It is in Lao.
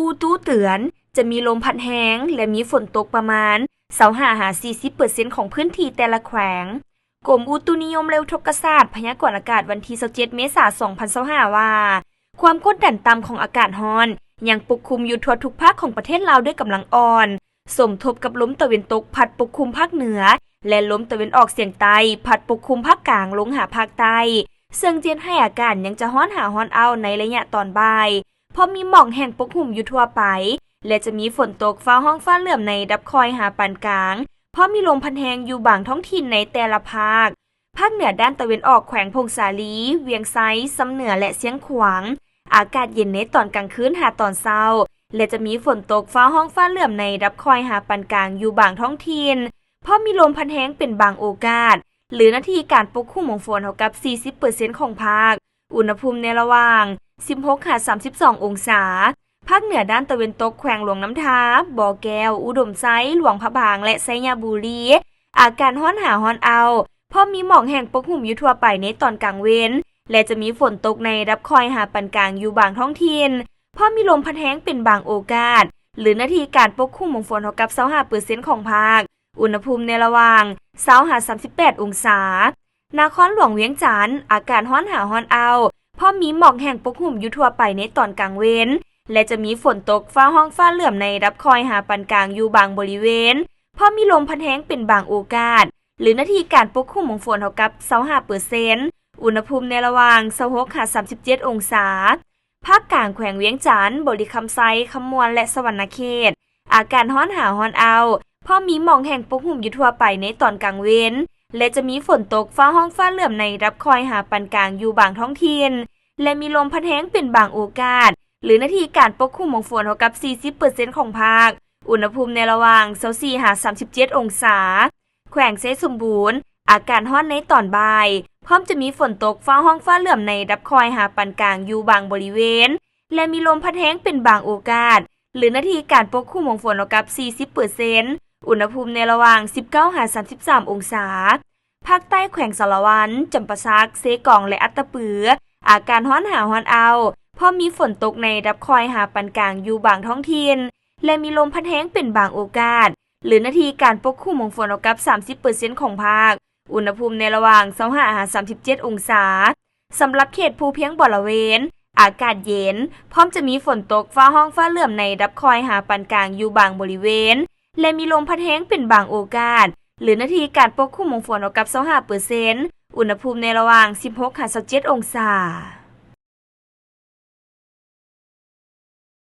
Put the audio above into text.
ອຸຕຸເຕືອນ ຈະມີລົມພັດແຮງ ແລະ ມີຝົນຕົກປະມານ ຊາວຫ້າຫາສີ່ສິບເປີເຊັນ ຂອງພື້ນທີ່ແຕ່ລະແຂວງ. ກົມອຸຕຸນິຍົມ ແລະ ອຸທົກກະສາດ ພະຍາກອນອາກາດວັນທີຊາວເຈັດ ເມສາ ສອງພັນຊາວຫ້າ ວ່າ ຄວາມກົດດັນຕ່ຳຂອງອາກາດຮ້ອນ ຍັງປົກຄຸມຢູ່ທົ່ວທຸກພາກຂອງປະເທດລາວດ້ວຍກຳລັງອ່ອນ, ສົມທົບກັບລົມຕາເວັນຕົກພັດປົກຄຸມພາກເໜືອ ແລະ ລົມຕາເວັນອອກສຽງໃຕ້ພັດປົກຄຸມພາກກາງລົງຫາພາກໃຕ້, ເຊິ່ງຈະເຮັດໃຫ້ອາກາດຍັງຈະຮ້ອນຫາຮ້ອນເອົ້າໃນໄລຍະຕອນບ່າຍ, ພ້ອມມີໝອກແຫ້ງປົກຫຸ້ມຢູ່ທົ່ວໄປ ແລະ ຈະມີຝົນຕົກຟ້າຮ້ອງຟ້າເຫຼື້ອມໃນລະດັບຄ່ອຍຫາປານກາງ, ພ້ອມມີລົມພັດແຮງຢູ່ບາງທ້ອງຖິ່ນໃນແຕ່ລະພາກ. ພາກເໜືອດ້ານຕາເວັນອອກ ແຂວງຜົ້ງສາລີ, ວຽງໄຊ, ຊຳເໜືອ ແລະ ຊຽງຂວາງ ອາກາດເຢັນໃນຕອນກາງຄືນຫາຕອນເຊົ້າ ແລະ ຈະມີຝົນຕົກຟ້າຮ້ອງຟ້າເຫຼື້ອມໃນລະດັບຄ່ອຍຫາປານກາງຢູ່ບາງທ້ອງຖິ່ນ, ພ້ອມມີລົມພັດແຮງເປັນບາງໂອກາດ ຫຼື ໜ້າທີ່ການປົກຄຸມຂອງຝົນເທົ່າກັບ ສີ່ສິບເປີເຊັນ ຂອງພາກ. ອຸນຫະພູມໃນລະຫວ່າງ ສິບຫົກຫາສາມສິບສອງ ອົງສາ. ພາກເໜືອດ້ານຕາເວັນຕົກ ແຂວງຫຼວງນ້ຳທາ, ບໍ່ແກ້ວ, ອຸດົມໄຊ, ຫຼວງພະບາງ ແລະ ໄຊຍະບູລີ ອາກາດຮ້ອນຫາຮ້ອນເອົ້າ, ພ້ອມມີໝອກແຫ້ງປົກຫຸ້ມຢູ່ທົ່ວໄປໃນຕອນກາງເວັນ ແລະ ຈະມີຝົນຕົກໃນລະດັບຄ່ອຍຫາປານກາງຢູ່ບາງທ້ອງຖິ່ນ, ພ້ອມມີລົມພັດແຮງເປັນບາງໂອກາດ ຫຼື ໜ້າທີ່ການປົກຄຸມຂອງຝົນເທົ່າກັບ ຊາວຫ້າເປີເຊັນ ຂອງພາກ. ອຸນຫະພູມໃນລະຫວ່າງ ຊາວຫາສາມສິບແປດ ອົງສາ. ນະຄອນຫຼວງວຽງຈັນ ອາກາດຮ້ອນຫາຮ້ອນເອົ້າ, ພ້ອມມີໝອກແຫ້ງປົກຫຸ້ມຢູ່ທົ່ວໄປໃນຕອນກາງເວັນ ແລະ ຈະມີຝົນຕົກຟ້າຮ້ອງຟ້າເຫຼື້ອມໃນລະດັບຄ່ອຍຫາປານກາງຢູ່ບາງບໍລິເວນ, ພ້ອມມີລົມພັດແຮງເປັນບາງໂອກາດ ຫຼື ໜ້າທີ່ການປົກຄຸມຂອງຝົນເທົ່າກັບ ຊາວຫ້າເປີເຊັນ. ອຸນຫະພູມໃນລະຫວ່າງ ຊາວຫົກຫາສາມສິບເຈັດ ອົງສາ. ພາກກາງ ແຂວງວຽງຈັນ, ບໍລິຄຳໄຊ, ຄຳມ່ວນ ແລະ ສະຫວັນນະເຂດ ອາກາດຮ້ອນຫາຮ້ອນເອົ້າ, ພ້ອມມີໝອກແຫ້ງປົກຫຸ້ມຢູ່ທົ່ວໄປໃນຕອນກາງເວັນ ແລະ ຈະມີຝົນຕົກຟ້າຮ້ອງຟ້າເຫຼື້ອມໃນລະດັບຄ່ອຍຫາປານກາງຢູ່ບາງທ້ອງຖິ່ນ ແລະ ມີລົມພັດແຮງເປັນບາງໂອກາດ ຫຼື ໜ້າທີ່ການປົກຄຸມຂອງຝົນເທົ່າກັບ ສີ່ສິບເປີເຊັນ ຂອງພາກ. ອຸນຫະພູມໃນລະຫວ່າງ ຊາວສີ່ຫາສາມສິບເຈັດ ອົງສາ. ແຂວງໄຊສົມບູນ ອາກາດຮ້ອນໃນຕອນບ່າຍ, ພ້ອມຈະມີຝົນຕົກຟ້າຮ້ອງຟ້າເຫຼື້ອມໃນລະດັບຄ່ອຍຫາປານກາງຢູ່ບາງບໍລິເວນ ແລະ ມີລົມພັດແຮງເປັນບາງໂອກາດ ຫຼື ໜ້າທີ່ການປົກຄຸມຂອງຝົນເທົ່າກັບ ສີ່ສິບເປີເຊັນ. ອຸນຫະພູມໃນລະຫວ່າງ ສິບເກົ້າຫາສາມສິບສາມ ອົງສາ. ພາກໃຕ້ ແຂວງສາລະວັນ, ຈຳປາສັກ, ເຊກອງ ແລະ ອັດຕະປື ອາກາດຮ້ອນຫາຮ້ອນເອົ້າ, ພ້ອມມີຝົນຕົກໃນລະດັບຄ່ອຍຫາປານກາງຢູ່ບາງທ້ອງຖິ່ນ ແລະ ມີລົມພັດແຮງເປັນບາງໂອກາດ ຫຼື ໜ້າທີ່ການປົກຄຸມຂອງຝົນເທົ່າກັບ ສາມສິບເປີເຊັນ ຂອງພາກ. ອຸນຫະພູມໃນລະຫວ່າງ ຊາວຫ້າຫາສາມສິບເຈັດ ອົງສາ. ສຳລັບເຂດພູພຽງບໍລະເວນ ອາກາດເຢັນ, ພ້ອມຈະມີຝົນຕົກຟ້າຮ້ອງຟ້າເຫຼື້ອມໃນລະດັບຄ່ອຍຫາປານກາງຢູ່ບາງບໍລິເວນ ແລະ ມີລົມພັດແຮງເປັນບາງໂອກາດ ຫຼື ໜ້າທີ່ການປົກຄຸມຂອງຝົນເທົ່າກັບ ຊາວຫ້າເປີເຊັນ. ອຸນຫະພູມໃນລະຫວ່າງ ສິບຫົກຫາຊາວເຈັດ ອົງສາ.